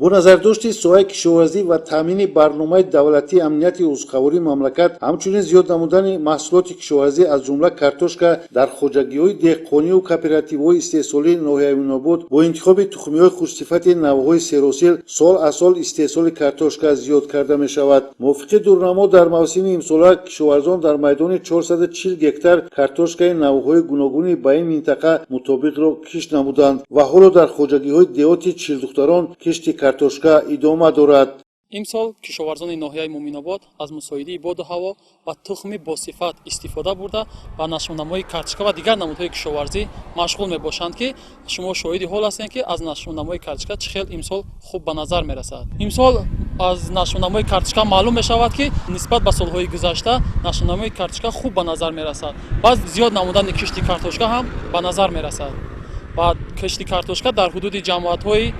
Бо назардошти соҳаи кишоварзӣ ва таъмини барномаи давлатии амнияти озуқавории мамлакат, ҳамчунин зиёд намудани маҳсулоти кишоварзӣ, аз ҷумла картошка, дар хоҷагиҳои деҳқонию кооперативҳои истеҳсолии ноҳияи Муъминобод бо интихоби тухмиҳои хушсифати навъҳои серҳосил сол аз сол истеҳсоли картошка зиёд карда мешавад. Мувофиқи дурнамо, дар мавсими имсола кишоварзон дар майдони 440 гектар картошкаи навъҳои гуногуни ба ин минтақа мутобиқро кишт намуданд ва ҳоло дар хоҷагиҳои деҳоти Чилдухтарон кишти картошка идома дорад. Имсол кишоварзони ноҳияи Муъминобод аз мусоидии боду ҳаво ва тухми босифат истифода бурда, ба нашъунамои картошка ва дигар намудҳои кишоварзӣ машғул мебошанд, ки шумо шоҳиди ҳол ҳастем, ки аз нашъунамои картошка чӣ хел имсол хуб ба назар мерасад. Имсол аз нашъунамои картошка маълум мешавад, ки нисбат ба солҳои гузашта нашъунамои картошка хуб ба назар мерасад ва зиёд намудани кишти картошка ҳам ба назар мерасад. Ва кишти картошка дар ҳудуди ҷамоатҳои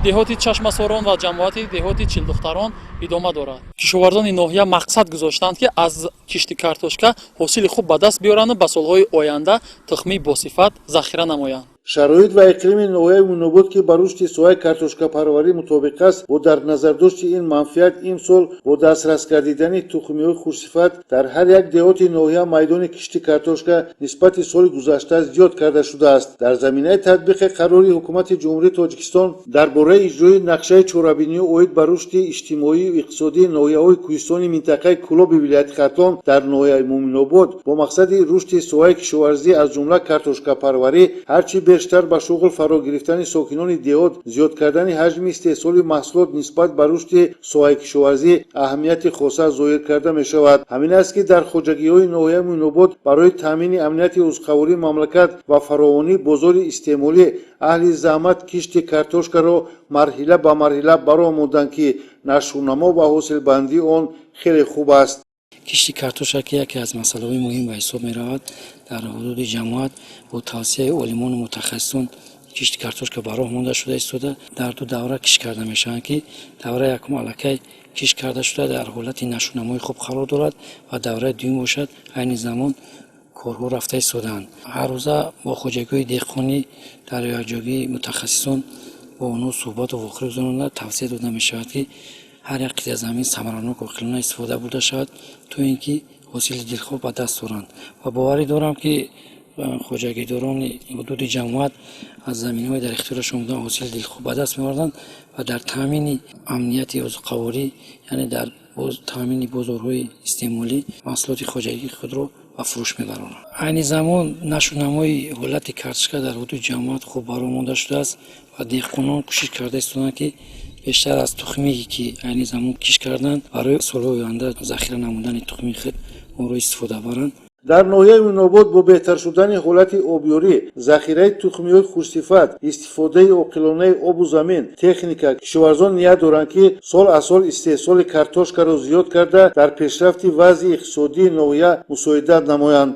деҳоти Чашмасорон ва ҷамоати деҳоти Чилдухтарон идома дорад. Кишоварзони ноҳия мақсад гузоштанд, ки аз кишти картошка ҳосили хуб ба даст биёранду ба солҳои оянда тухмии босифат захира намоянд. Шароит ва иқлими ноҳияи Муъминобод, ки ба рушди соҳаи картошкапарварӣ мутобиқ аст, бо дар назардошти ин манфиат имсол бо дастрас гардидани тухмиҳои хушсифат дар ҳар як деҳоти ноҳия майдони кишти картошка нисбати соли гузашта зиёд карда шудааст. Дар заминаи татбиқи қарори Ҳукумати Ҷумҳурии Тоҷикистон дар бораи иҷрои нақшаи чорабиниҳо оид ба рушди иҷтимоию иқтисодии ноҳияҳои кӯҳистони минтақаи Кӯлоби вилояти Хатлон, дар ноҳияи Муъминобод бо мақсади рушди соҳаи кишоварзӣ, аз ҷумла картошкапарварӣ, ҳарчи бештар ба шуғл фаро гирифтани сокинони деҳот, зиёд кардани ҳаҷми истеҳсоли маҳсулот нисбат ба рушди соҳаи кишоварзӣ аҳамияти хоса зоҳир карда мешавад. Ҳамин аст, ки дар хоҷагиҳои ноҳияи Муъминобод барои таъмини амнияти озуқавории мамлакат ва фаровонии бозори истеъмолӣ аҳли заҳмат кишти картошкаро марҳила ба марҳила бароҳ монданд, ки нашъунамо ва ҳосилбандии он хеле хуб аст. Кишти картошка, ки яке аз масъалаҳои муҳим ба ҳисоб меравад, дар ҳудуди ҷамоат бо тавсияи олимону мутахассисон кишти картошка ба роҳ монда шуда истода, дар ду давра кишт карда мешаванд, ки давраи якум аллакай кишт карда шуда, дар ҳолати нашъунамои хуб қарор дорад ва давраи дуюм бошад, айни замон корҳо рафта истодаанд. Ҳаррӯза бо хоҷагиҳои деҳқонӣ дар якҷогии мутахассисон бо онҳо суҳбату вохӯрӣ гузаронда, тавсия дода мешавад, ки ҳар як қитъа замин самаранок, оқилона истифода бурда шавад, то ин ки ҳосили дилхоҳ ба даст оранд. Ва боварӣ дорам, ки хоҷагидорони ҳудуди ҷамоат аз заминҳои дар ихтиёрашон буда ҳосили дилхоҳ ба даст меоварданд ва дар таъмини амнияти озуқаворӣ, яъне дар таъмини бозорҳои истеъмолӣ, маҳсулоти хоҷагии худро ба фурӯш мебароранд. Айни замон нашъунамои ҳолати картошка дар ҳудуди ҷамоат хуб ба роҳ монда шудааст ва деҳқонон кӯшиш карда истодаанд, ки бештар аз тухмие, ки айни замон кишт карданд, барои солҳои оянда захира намудани тухмии худ онро истифода баранд. Дар ноҳияи Муъминобод бо беҳтар шудани ҳолати обёрӣ, захираи тухмиҳои хушсифат, истифодаи оқилонаи обу замин, техника, кишоварзон ният доранд, ки сол аз сол истеҳсоли картошкаро зиёд карда, дар пешрафти вазъи иқтисодии ноҳия мусоидат намоянд.